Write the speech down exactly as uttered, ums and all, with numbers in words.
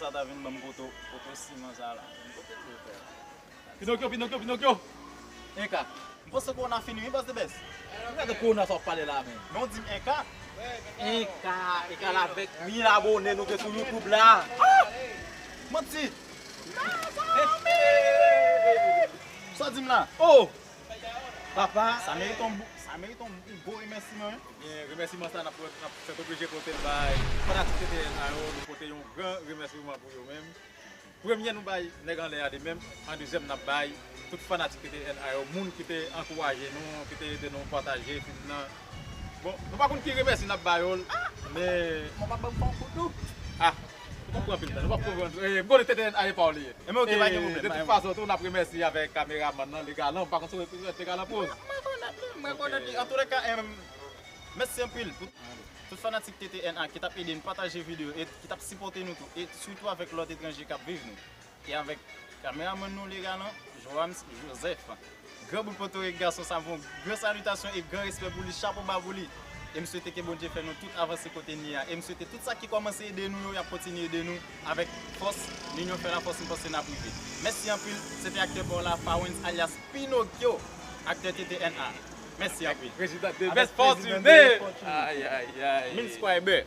Sa ta vin ban m poto, poto siman sa la. Kote l ye, frè? Pinokyo, Pinokyo, Pinokyo! Enka. M panse kowona fini, wi, bòs de bès. Gade kowona sa w ap pale la, men. Men w di m Enka? Enka, Enka la avèk mil abòne nou gen sou YouTube la. Ah! Manti! Sa w di m la? Oh! Papa! Sa merite yon, sa merite yon gwo remèsiman, wi. Ebyen, remèsiman sa n ap, n ap sètoblije pote l bay fanatik T T N A yo, nou pote yon gran remèsiman pou yo menm. Premye nou bay nèg anlè a li menm, an dezyèm n ap bay tout fanatik T T N A yo, moun ki te ankouraje nou, ki te ede nou pataje fim nan. Bon, nou pa konn ki remèsi n ap ba yo l, men. Mwen pa ban m fè yon kout tou. Ah, ou konpran anpil tan, nou p ap konprann. Eh, m konnen T T N A e pa w li ye. Ebyen, oke, pa gen pwoblèm, de tout fason tou, n ap remèsye avèk kameramann nan, Legalan, m pa konn si w rekonèt Legalan pwoz. Mwen rekonèt li, mwen rekonèt li. Antoulèka, em, mèsi anpil pou tout fanatik T T N A ki t ap ede n pataje videyo e ki t ap sipòte nou tou, e sitou avèk lòt etranje k ap viv nou. E avèk kameramann nou Legalan, Joams Joseph. Granbout Pòtorik gason sa, yon gran salitasyon e gran respè pou li, chapo ba pou li. E m swete ke Bondye fè nou tout avanse kote n ye a. E m swete tout sa ki kòmanse ede nou yo, y ap kontinye ede nou avèk fòs. Linyon fè lafòs, m panse n ap rive. Mèsi anpil. Se te aktè pa w la, Pawens alyas Pinokyo, aktè T T N A. Mèsi anpil. Prezidan de Best Fortune. Ay, ay, ay. Mil subscriber.